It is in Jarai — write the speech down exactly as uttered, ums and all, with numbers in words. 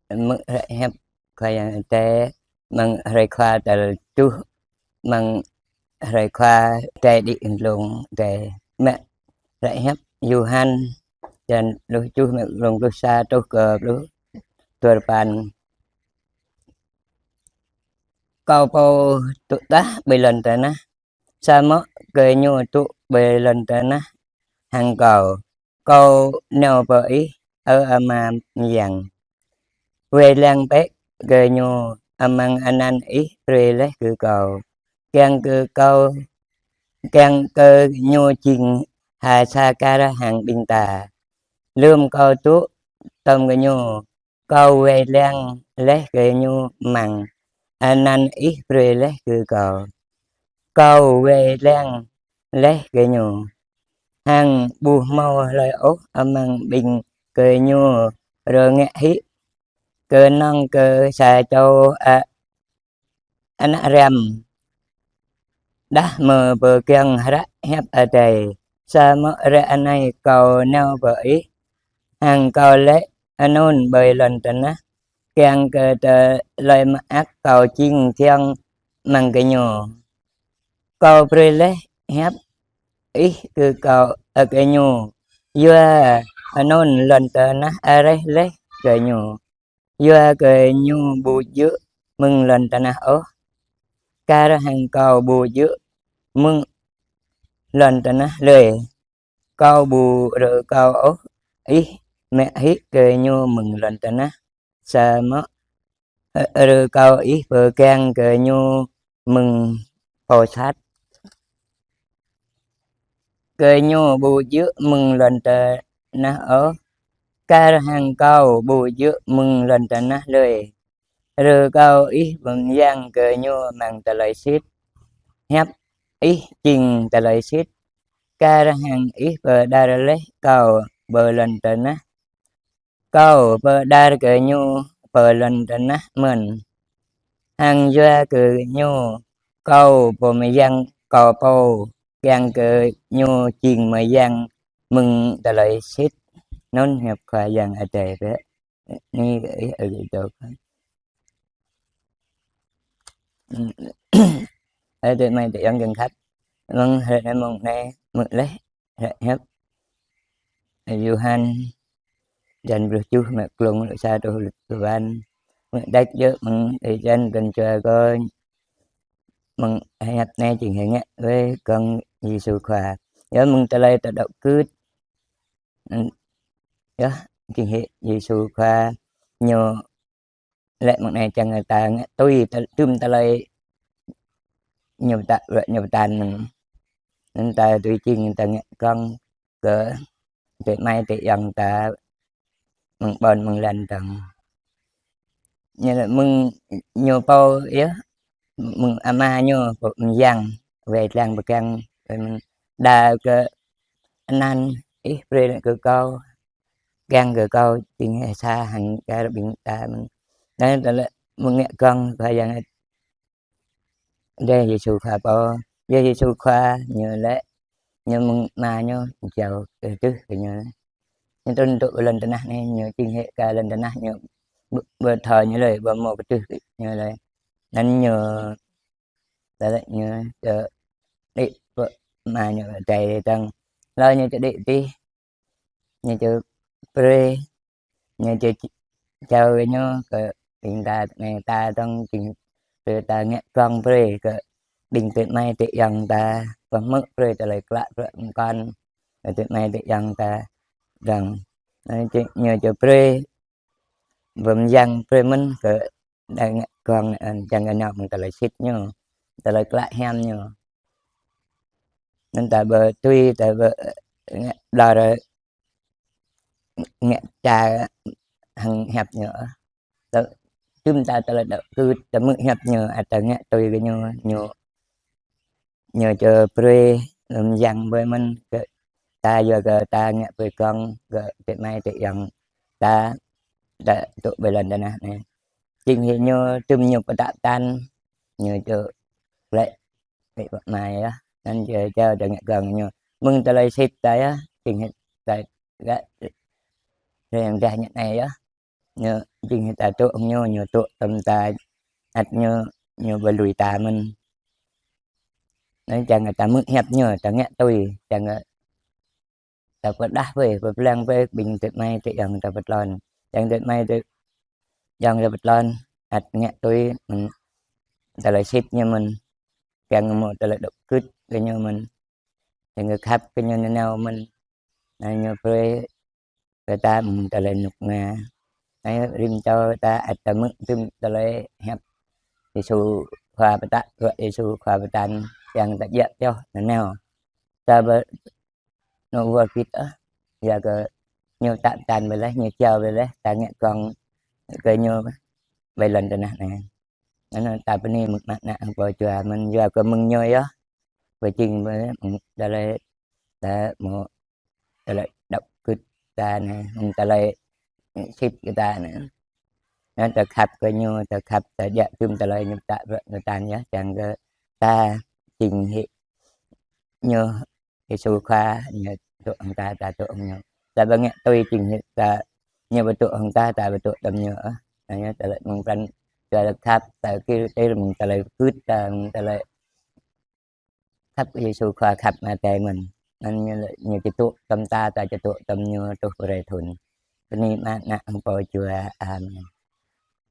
mơ̆ng hră hiăp Khua Yang Adai, mơ̆ng hrơi Khua tal tơjuh, mơ̆ng hrơi Khua Adai đĭ glông Adai. Mă hră hiăp Yôhan, črăn pluh tơjuh, mơ̆ng glông pluh sa truh kơ pluh duapăn. Kâo pô tŭ tah ƀơi lŏn tơnah, samơ̆ gơñu tŭ ƀơi lŏn tơnah hăng Kâo. Kâo nao pơ Ih, ơ Ama mơyang. Wai lăng bĕ gơñu amăng anăn Ih brơi laih kơ Kâo, kiăng kơ Kâo, kiăng kơ ñu jing ha sa kar hăng ƀing Ta. Lơm Kâo tŭ tŏm gơñu, Kâo wai lăng laih gơñu amăng anăn Ih brơi laih kơ Kâo. Kâo wai lăng laih gơñu, hăng ƀu hmâo hlơi ôh amăng ƀing gơñu rơngiă hĭ, kơnơ̆ng kơ sa čô a-, ană răm, đah mơ̆ pơgang hră hiăp Adai. Samơ̆ ră anai Kâo nao pơ Ih, hăng Kâo lĕ anŭn ƀơi lŏn tơnah, kiăng kơ tơlơi mơak Kâo jing kiăng amăng gơñu. Kâo brơi laih hiăp Ih kơ Kâo, ơ, gơñu, yua anŭn lŏn tơnah areh laih gơñu, yua kơ ñu ƀu djơ̆ mơ̆ng lŏn tơnah ôh, kar hăng Kâo ƀu djơ̆ mơ̆ng lŏn tơnah lơi. Kâo ƀu rơkâo ôh Ih mă hĭ gơñu mơ̆ng lŏn tơnah, samơ̆ rơkâo Ih pơgang gơñu mơ̆ng pô sat. Gơñu ƀu djơ̆ mơ̆ng lŏn tơnah ôh, kar hăng Kâo ƀu djơ̆ mơ̆ng lŏn tơnah lơi. Rơkâo Ih pơmơyang gơñu amăng tơlơi sĭt, hiăp Ih jing tơlơi sĭt. Kar hăng Ih pơđar laih Kâo pơ lŏn tơnah, Kâo pơđar gơñu pơ lŏn tơnah mơ̆n. Hăng yua kơ ñu, Kâo pơmơyang Kâo pô, kiăng kơ ñu jing mơyang mơ̆ng tơlơi sĭt. Anŭn hiăp Khua Yang Adai bĕ. Ni ih ơi dô. Ơ, adơi amai adơi ayŏng kiăng khăp. Mơ̆ng hrơi anai, mơ̆ng anai, mơ̆ng laih hră hiăp Yôhan, črăn pluh tơjuh, mă glông pluh sa truh pluh duapăn. Mơ̆ng đĕč yơh, mơ̆ng ơi čăn kăn čua kơ mơ̆ng hiăp anai jing hĭ ngă wai gơ̆ng Yêsu Khua. Yơh mơ̆ng tơlơi ta đŏk gưt. Yơh jing hĭ Yêsu Khua ñu lĕ mơ̆ng anai čang ta ngă tui tơ-, tŭm tơlơi ñu pơtă, ñu pơtă anŭn. Anŭn ta tui jing ta ngă gơ̆ng kơ adơi amai adơi ayŏng ta mơ̆ng ƀôn mơ̆ng lăn dơ̆ng. Ñu lĕ mơ̆ng ñu pô yơh, mơ̆ng Ama ñu pơmơyang, wai lăng pơgang, wai mơ̆n đa kơ anăn Ih brơi laih kơ Kâo, kiăng kơ Kâo jing ha sa hăng kar ƀing Ta mơ̆n. Anŭn ta lĕ mơ̆ng ngă gơ̆ng Khua Yang Adai Yêsu Khua pô. Yêsu Khua ñu lĕ ñu mơ̆ng Ama ñu jao kơtưh kơ ñu. Ñu trŭn tŭ pơ lŏn tơnah anai, ñu jing hĭ kơ lŏn tơnah ñu ƀu-, ƀu thâo ñu lơi, ƀu hmâo kơtưh kơ ñu lơi. Anŭn ñu ta lĕ ñu čơđĭ pơ Ama ñu Adai dơ̆ng. Laih ñu čơđĭ adih, ñu čơbrơi, ñu čơ-, čao kơ ñu kơ ƀing ta anai, ta dơ̆ng jing brơi ta ngă gơ̆ng brơi kơ ƀing adơi amai adơi ayŏng ta, pơhmư̆ brơi tơlơi klă, brơi mơkŏn adơi amai adơi ayŏng ta dơ̆ng. Anŭn jing ñu čơbrơi, pơmơyang brơi mơ̆n kơ đa ngă gơ̆ng, ơ, čang kơ nao mơ̆ng tơlơi sĭt ñu, tơlơi klă hiam ñu. Anŭn ta ƀu tui, ta ƀu, ơ, ngă ƀlŏr, ơ, ngă ča hăng hiăp ñu. Tơ-, tŭm ta tơlơi đŏk gưt, ta hmư̆ hiăp ñu, ăt ta ngă tui kơ ñu, ñu, ñu čơbrơi, pơmơyang brơi mơ̆n kơ ta, yua kơ ta ngă brơi gơ̆ng kơ adơi amai adơi ayŏng ta, ta tŭ pơ lŏn tơnah anai. Jing hĭ ñu tŭm ñu pơtă pơtăn, ñu čơ lĕ ƀĕ pơ Ama yơh. Anŭn jao, jao ta ngă gơ̆ng ñu mơ̆ng tơlơi sĭt ta yơh, jing hĭ ta gah rơ̆ng dah ñu anai yơh. Ñu jing ta dŏ hăng ñu, ñu dŏ tơm ta, ăt ñu, ñu ƀu lui ta mơ̆n. Anŭn čang ta hmư̆ hiăp ñu, ta ngă tui, čang ta pơrơđah wơ̆t, pơblang wơ̆t ƀing adơi amai adơi ayŏng ta pơtlon. Čang adơi amai adơi ayŏng ta pơtlon, ăt ngă tui, mơ̆n tơlơi sĭt ñu mơ̆n, kiăng hmâo tơlơi dŏ gưt kơ ñu mơ̆n, kiăng khăp kơ ñu nanao mơ̆n. Anai ñu brơi kơ ta mơ̆ng tơlơi rơnŭk rơnua. Anai rĭm čô ta ăt ta hmư̆ tơm tơlơi hiăp Yêsu Khua pơtă, bruă Yêsu Khua pơtă, kiăng ta djă̱ pioh nanao. Ta ƀu nao wơr bĭt ôh, yua kơ ñu pơtă pơtăn ƀơi laih, ñu jao ƀơi laih, ta ngă gơ̆ng kơ ñu ƀơi lŏn tơnah anai. Anŭn ta bơni mơ̆ng mă ană hăng pô jua mơ̆n, yua kơ mơ̆ng ñu yơh pơjing ƀơi mơ̆ng tơlơi ta hmâo tơlơi dŏ gưt ta anai, mơ̆ng tơlơi sĭt kơ ta anai. Anŭn ta khăp kơ ñu, ta khăp, ta djă̱ tơm tơlơi ñu pơtă, pơtă yơh, čang kơ ta jing hĭ ñu Yêsu Khua, ñu dŏ hăng ta, ta dŏ hăng ñu. Ta ƀu ngă tui jing hĭ ta, ñu ƀu dŏ hăng ta, ta ƀu dŏ tơm ñu ôh. Anai ñu tơlơi mơ̆ng pran, tơlơi khăp, ta kir tir mơ̆ng tơlơi gưt ta, mơ̆ng tơlơi khăp Yêsu Khua khăp mơ̆ng adai mơ̆n. Anŭn ñu, ñu či dŏ tơm ta, ta či dŏ tơm ñu truh pơrai thŭn. Bơni mơ̆ng ană hăng pô jua. Amen.